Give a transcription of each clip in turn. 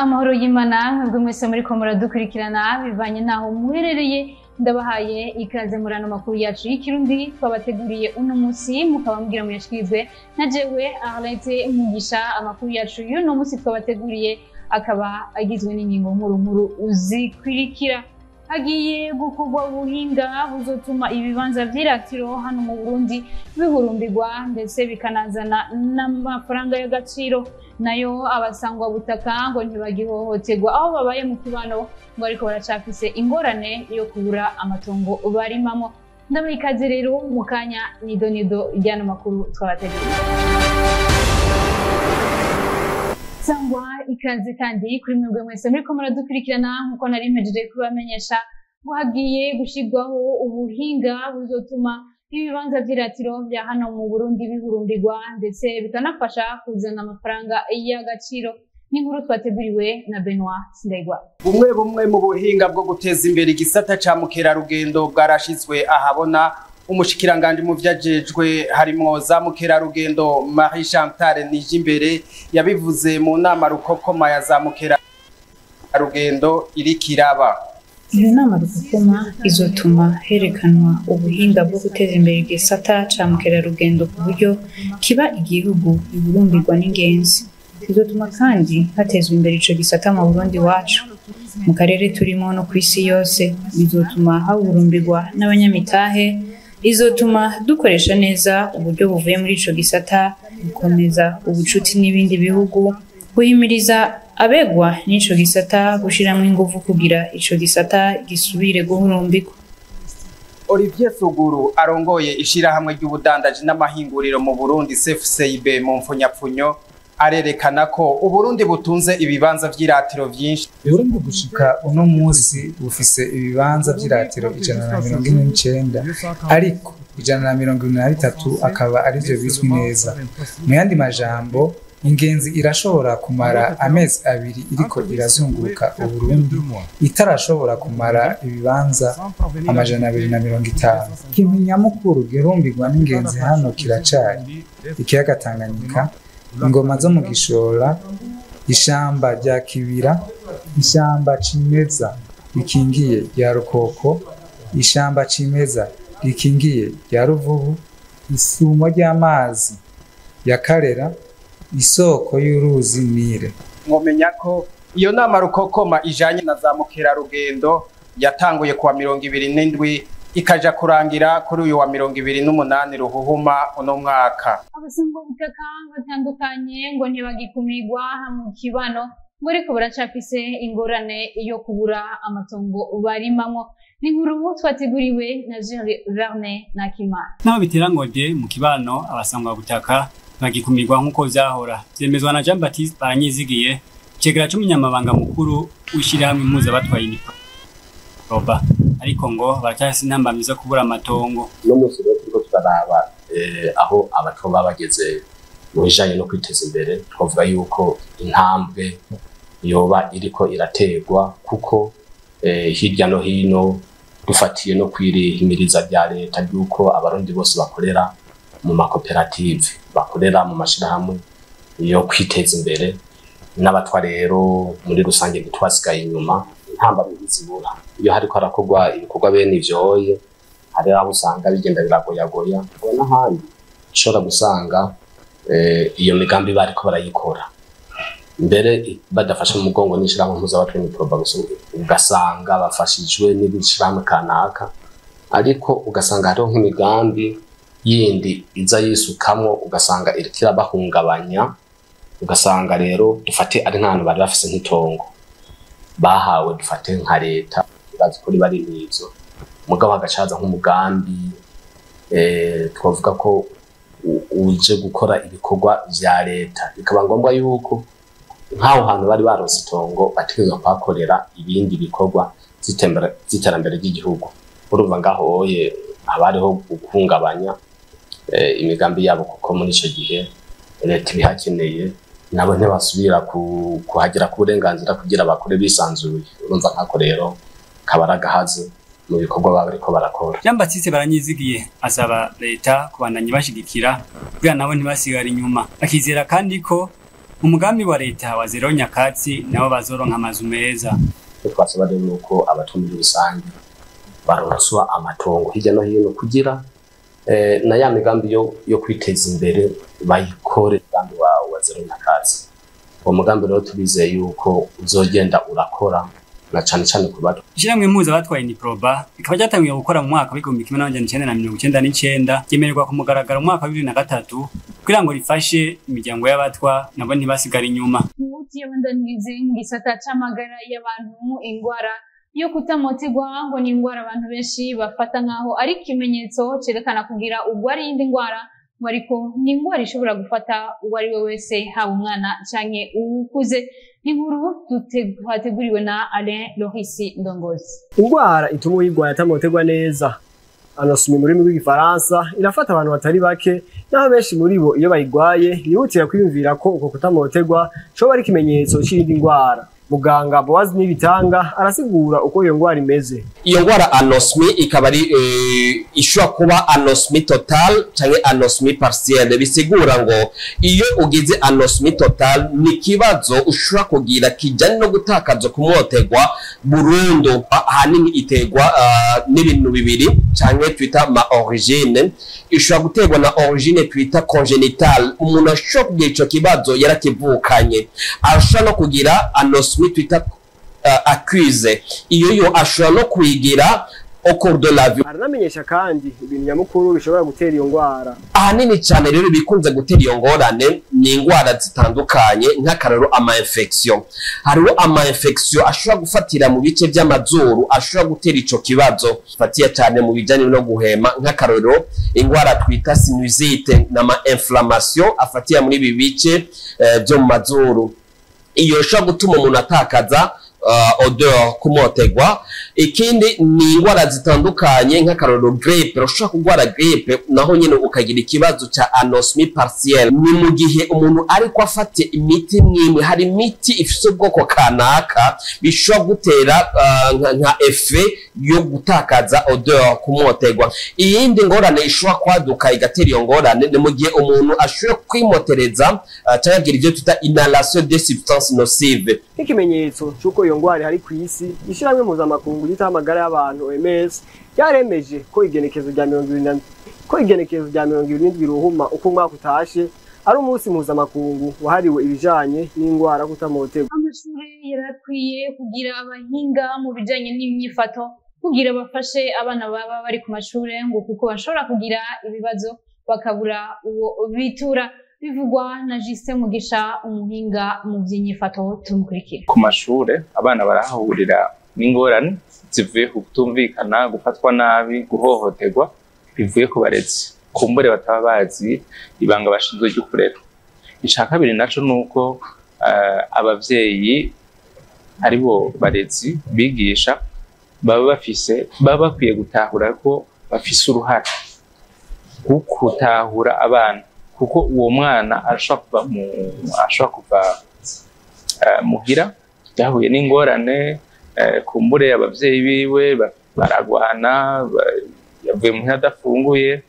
Amahoro y'Imana mwebwe mwese muriko muradukurikirana bivanye naho muherereye, ndabahaye ikaze muri ano makuru yacu y'ikirundi twabateguriye uno munsi, mukaba mugira muyashikirizwe na jewe Arlette Mugisha. Amakuru yacu y'uno munsi twabateguriye akaba agizwe n'ingingo nkuru nkuru zikurikira: hagiye gukorwa ubuhinga buzotuma ibibanza vy'iratiro hano mu Burundi bihurumbirwa ndetse bikanazana n'amafaranga y'agaciro, nayo abasangwa butaka ngo ntibagihohoterwa aho babaye mu kibano, ngo ariko baracafise ingorane yo kubura amatongo barimamo. Ndabaha ikaze rero mu kanya nido nido ry'ano makuru twabateguriye. Sangwa ikaze kandi kuri mwebwe mwese muriko muradukurikirana. Nkuko nari mpejeje kubamenyesha, ngo hagiye gushirwaho ubuhinga buzotuma ibibanza vy'iratiro vya hano mu Burundi bihurumbirwa ndetse bikanafasha kuzana amafaranga y'agaciro. N'inkuru twateguriwe na Benoit Sindayigwa. Bumwe bumwe mu buhinga bwo guteza imbere igisata ca mukerarugendo bwarashizwe ahabona. Umushikiranganje mu vyajejwe harimwo za mukerarugendo, Marie Chantal Nijimbere, yabivuze mu nama rukokoma ya za mukerarugendo iriko iraba. Iyo nama rukokoma izotuma herekanwa ubuhinga bwo guteza imbere igisata ca mukerarugendo ku buryo kiba igihugu bihurumbirwa n'ingenzi. Bizotuma kandi hatezwa imbere ico gisata mu Burundi wacu, mu karere turimo no kw'isi yose. Bizotuma hahurumbirwa n'abanyamitahe, izotuma dukoresha neza uburyo buvuye muri ico gisata, gukomeza ubucuti n'ibindi bihugu, guhimiriza abegwa n'ico gisata gushiramwo inguvu kugira ico gisata gisubire guhurumbirwa. Olivier Suguru arongoye ishirahamwe ry'ubudandaji n'amahinguriro mu Burundi, CFCIB mu mfunyapfunyo, arerekana ko Uburundi butunze ibibanza vy'iratiro vyinshi. Uburundi gushika uno munsi bufise ibibanza vy'iratiro 149, ariko 173 akaba arivyo bizwi neza. Mu yandi majambo, ingenzi irashobora kumara amezi 2 iriko irazunguruka Uburundi itarashobora kumara ibibanza 250. Ikintu nyamukuru gihurumbirwa n'ingenzi hano kiracari ikiyaga Tanganyika, ingoma zo mu Gishora, ishamba rya Kibira, ishamba cimeza rikingiye rya Rukoko, ishamba cimeza rikingiye rya Ruvubu, isumo ry'amazi ya Karera, isoko y'uruzi Nile. Mwomenya ko iyo nama rukokoma ijanye na za mukerarugendo yatanguye kuwa 27 ikaja kurangira kuri uyu wa 28 Ruhuhuma uno mwaka. Abasangwa butaka batandukanye ngo ntibagikumirwa mu kibano, ngo ariko baracafise ingorane yo kubura amatongo barimamwo. N'inkuru twateguriwe na Jules Verne Nakimana. Naho bitera ngobye mu kibano, abasangwa butaka bagikumirwa nk'uko vyahora, vyemezwa na Jean Baptiste Baranyizigiye, icegera c'umunyamabanga mukuru w'ishirahamwe impuzabatwaye Roba, ariko ngo baracyafise intambamyi zo kubura amatongo. Uno munsi rero turiko turaraba aho abatwa baba bageze mu bijanye no kwiteza imbere, twavuga yuko intambwe yoba iriko iraterwa, kuko hirya no hino, dufatiye no kwirihimiriza rya leta ry'uko Abarundi bose bakorera mu makoperative, bakorera mu mashirahamwe yo kwiteza imbere, n'abatwa rero muri rusange ntitwasigaye inyuma. Intambamyi ntizibura iyo hariko harakorwa ibikorwa bene ivyoye. Hari aho usanga bigenda biragoyagoya, n'ahandi ushobora gusanga iyo migambi bariko barayikora mbere badafashe mu mugongo n'ishirahamwe mpuzabatwa Niproba, ugasanga bafashijwe n'ishirahamwe kanaka, ariko ugasanga hariho nk'imigambi yindi iza yisukamwo, ugasanga iriko irabahungabanya. Ugasanga rero, dufate ari nk'ahantu bari bafise nk'itongo bahawe, dufate nka leta, bazi ko riba ari nk'ivyo, mugabo hagaca haza nk'umugambi twavuga ko uje gukora ibikorwa vya leta, bikaba ngombwa yuko nk'aho hantu bari baronse itongo bategerezwa kuhakorera ibindi bikorwa vy'iterambere ry'igihugu. Urumva ngaho oye haba hariho guhungabanya imigambi yabo, kuko muri ico gihe leta ibihakeneye, nabo ntibasubira kuhagira ku burenganzira kugira bakore bisanzuye. Urumva nkako rero kaba ari agahaze mu bikorwa baba bariko barakora. Jean Baptiste Baranyizigiye asaba leta kubandanya bashigikira kugira nabo ntibasigare inyuma, akizera kandi ko Umugambi wa leta wa zero nyakatsi nabo bazoronka amazu meza. Twasaba rero nuko abatwa muri rusange baronswa amatongo hirya no hino kugira na ya migambi yo kwiteza imbere bayikore. Umugambi wa zero nyakatsi, uwo mugambi rero turizeye yuko uzogenda urakora na cane cane ku bato. Ishyirahamwe mpuzabatwa Uniproba rikaba ryatangiye gukora mu mwaka w'1999, ryemererwa ku mugaragaro mu mwaka wa 2003 kugira ngo rifashe imiryango y'abatwa nabo ntibasigare inyuma. Tuyabandanirize mu gisata c'amagara y'abantu. Ingwara yo kutamotegwa ngo ni ingwara abantu benshi bafata nkaho ari ikimenyetso cerekana kugira ubwo ari iyindi ngwara, ngo ariko ni ingwara ishobora gufata uwo ari we wese, haba umwana canke uwukuze. Inkuru twateguriwe na Alain Lorisi Ndongozi. Ingwara ituma uyirwaye atamotegwa neza, anosmie mu rurimi rw'igifaransa, irafata abantu batari bake, naho benshi muri bo iyo bayigwaye bihutira kwiyumvira ko uko kutamotegwa coba ari ikimenyetso c'iyindi ngwara. Muganga Boaz Nibitanga arasigura uko iyo ngwara imeze. Iyo ngwara anosmie ikaba ari ishobora kuba anosmie totale canke anosmie partielle. Bisigura ngo iyo ugize anosmie totale ni kibazo ushobora kugira kijanye no gutakaza kumotegwa burundu. Ahanini iterwa n'ibintu bibiri canke twita ma origine. Ishobora guterwa na origine twita congénitale, umuntu ashobora kugira ico kibazo yarakivukanye. Ashobora no kugira anosmie twita acquise, iyo yo ashobora no kuyigira au cours de la vie. Aranamenyesha kandi ibintu nyamukuru bishobora gutera iyo ngwara. Ahanini cyane rero bikunze gutera iyo ngorane ni ingwara zitandukanye, nk'akararo ama infection. Hariho ama infection ashobora gufatira mu bice by'amazuru ashobora gutera ico kibazo, fatiya cyane mu bijanye no guhema, nk'akararo ingwara twita sinusite n'ama inflammation afatiya muri ibi bice byo mu mazuru. Iyo ishobora gutuma umuntu atakaza odeur, kumotegwa. Ikindi ni ingwara zitandukanye, nk'akarorero grippe. Ushobora kurwara grippe naho nyine ukagira ikibazo ca anosmie partielle. Ni mu gihe umuntu ariko afata imiti mwimwe, hari imiti ifise ubwoko kanaka bishobora gutera nka effet yo gutakaza odeur, kumotegwa. Iyindi ngorane ishobora kwaduka igatera iyo ngorane ni mu gihe umuntu ashobora kwimotereza canke agira ivyo twita inhalation de substances nocives. Nk'ikimenyetso c'uko iyo ngwara ihari kw'isi, ishirahamwe mpuzamakungu ryitaho amagara y'abantu OMS ryaremeje ko igenekezo rya 27 Ruhuma uko umwaka utashe ari umunsi mpuzamakungu wahariwe ibijanye n'ingwara yo kutamotegwa. Amashure yarakwiye kugira abahinga mu bijanye n'imyifato kugira bafashe abana baba bari ku mashure, ngo kuko bashobora kugira ibibazo bakabura uwo bitura. Bivugwa na Justin Mugisha, umuhinga mu by'inyifato. Tumukurikire. Ku mashure abana barahahurira n'ingorane zivuye ku kutumvikana, gufatwa nabi, guhohoterwa bivuye ku barezi kumbure bataba bazi ibanga bashinzwe ryo kurera. Ica kabiri naco nuko abavyeyi aribo barezi bigisha baba bakwiye gutahura ko bafise uruhara rwo gutahura abana, kuko uwo mwana ashobora kuva muhira yahuye n'ingorane, kumbure abavyeyi biwe baragwana, yavuye muhira adafunguye.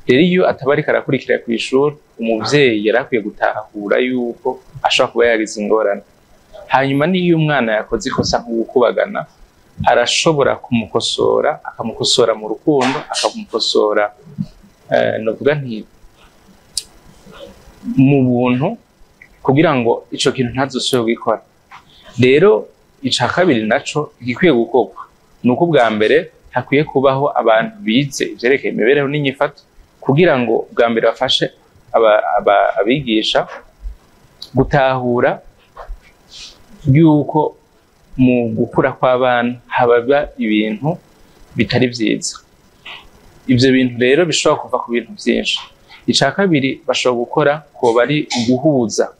Rero iyo ataba ariko arakurikira kw'ishuri, umuvyeyi yari akwiye gutahura yuko ashobora kuba yagize ingorane. Hanyuma n'iyo umwana yakoze ikosa nk'ugukubagana, arashobora kumukosora, akamukosora mu rukundo, akamukosora novuga nti mu buntu, kugira ngo ico kintu ntazosubire gukora. Rero ica kabiri naco gikwiye gukorwa nuko ubwa mbere hakwiye kubaho abantu bize ivyerekeye imibereho n'inyifato, kugira ngo bwa mbere bafashe abigisha gutahura yuko mu gukura kw'abana hababa ibintu bitari vyiza. Ivyo bintu rero bishobora kuva ku bintu vyinshi. Ica kabiri bashobora gukora koba ari uguhuza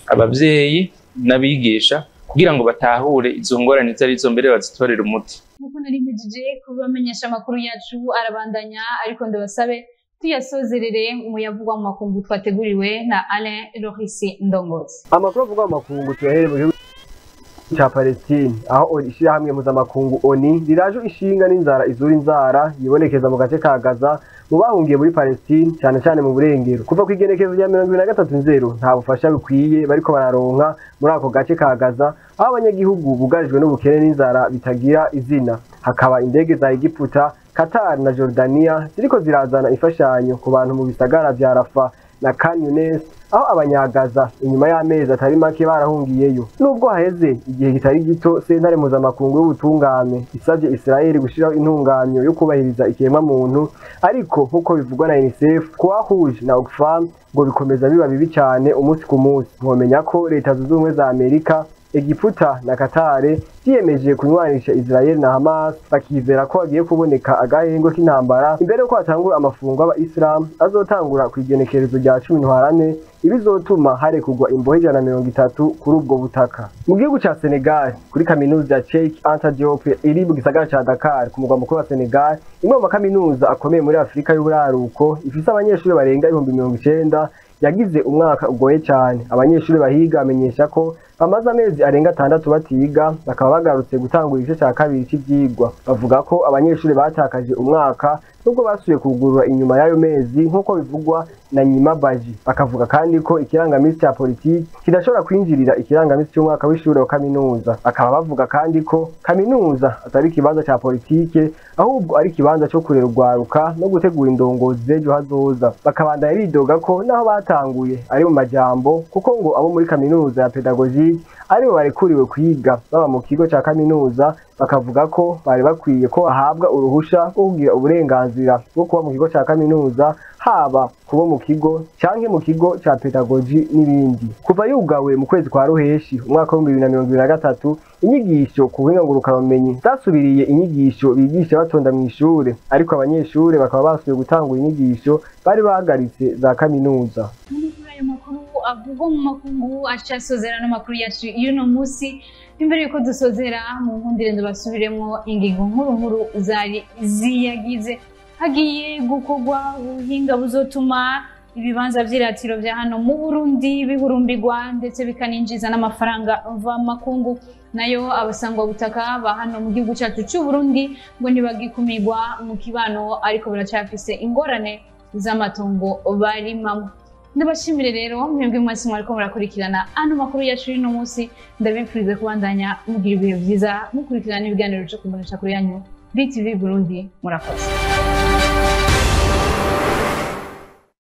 abavyeyi n'abigisha kugira ngo batahure izo ngorane izo arizo mbere bazitorere umuti. Nkuko nari mpejeje kubamenyesha, amakuru yacu arabandanya, ariko ndabasabe tuyasozerere umuyavugwa mu makungu twateguriwe na Alain Lorisi Ndongozi. Amakuru avugwa mu makungu tuyahere mu gihugu Ca Palestine, aho ishirahamwe mpuzamakungu ONU riraje ishinga n'inzara izura inzara yibonekeza mu gace ka Gaza mu bahungiye muri Palestine, cyane cyane mu burengero. Kuva ku igenekerezo rya 23 Nzero, nta bufasha bukwiye bariko bararonka muri ako gace ka Gaza, aho abanyagihugu bugarijwe n'ubukene n'inzara bitagira izina. Hakaba indege za Egiputa, Qatar na Jordania ziriko zirazana imfashanyo ku bantu mu bisagara vya Rafah na Khan Younes, aho abanyagaza inyuma y'amezi atari make barahungiyeyo. Nubwo haheze igihe kitari gito sentare mpuzamakungu y'ubutungane isabye Israel gushiraho intunganyo yo kubahiriza ikiremwa muntu, ariko nkuko bivugwa na UNICEF, Croix-Rouge na Oxfam, ngo bikomeza biba bibi cyane umunsi ku munsi. Mwomenya ko Leta Zunze Ubumwe za Amerika, Egiputa na Qatar vyiyemeje kunywanisha Israel na Hamas, bakizera ko hagiye kuboneka agahengo k'intambara imbere yuko hatangura amafungo y'Abayisilamu azotangura ku igenekerezo rya 10 Ntwarante, ibizotuma harekurwa imbohe 130 kuri ubwo butaka. Mu gihugu ca Senegal, kuri kaminuza ya Cheikh Anta Diop iri mu gisagara ca Dakar, ku mugwa mukuru wa Senegal, imwe mu makaminuza akomeye muri Afurika y'Uburaruko, ifise abanyeshuri barenga 90,000, yagize umwaka ugoye cyane. Abanyeshuri bahiga bamenyesha ko bamaze amezi arenga 6 batiga, bakaba bagarutse gutangura igice cya kabiri cy'ivyigwa. Bavuga ko abanyeshuri batakaje umwaka nubwo basubiye kugurura inyuma y'ayo mezi, nk'uko bivugwa na Nyima Baji. Bakavuga kandi ko ikirangamisi cya politiki kidashobora kwinjirira ikirangamisi cy'umwaka w'ishuri wa kaminuza. Bakaba bavuga kandi ko kaminuza atari ikibanza cya politike, ahubwo ari ikibanza cyo kurera urwaruka no gutegura indongozi z'ejo hazoza. Bakabandanya bidoga ko naho batanguye ari mu majambo, kuko ngo abo muri kaminuza ya pedagogique aribo barekuriwe kwiga baba mu kigo cya kaminuza. Bakavuga ko bari bakwiye ko ahabwa uruhusha rwo kugira uburenganzira bwo kuba mu kigo cya kaminuza, haba kuba mu kigo canke mu kigo ca pedagogy n'ibindi. Kuva yugawe mu kwezi kwa Ruheshi umwaka wa 2023, inyigisho ku buhinga ngurukanabumenyi zasubiriye inyigisho bigisha batonda mu ishure, ariko abanyeshure bakaba basubiye gutangura inyigisho bari bahagaritse za kaminuza. Ayo makuru avugwa mu makungu acasozera n'amakuru yacu y'uno munsi. Imbere yuko dusozera, mu nkundire ndabasubiremo ingingo nkuru nkuru zari ziyagize. Hagiye gukorwa ubuhinga buzotuma ibibanza vy'iratiro vya hano mu Burundi bihurumbirwa ndetse bikaninjiza n'amafaranga mva makungu. Nayo abasangwa butaka ba hano mu gihugu cyacu cy'u Burundi ngo ntibagikumirwa mu kibano, ariko baracafise ingorane z'amatongo barimamo. Ndabashimire rero mwebwe mwese mwariko murakurikirana ano makuru yacu y'uno munsi. Ndabifuriza kubandanya mugira ibihe vyiza, mukurikirana ibiganiro cyo kumbonesha kuri yanyu BTV Burundi. Murakoze.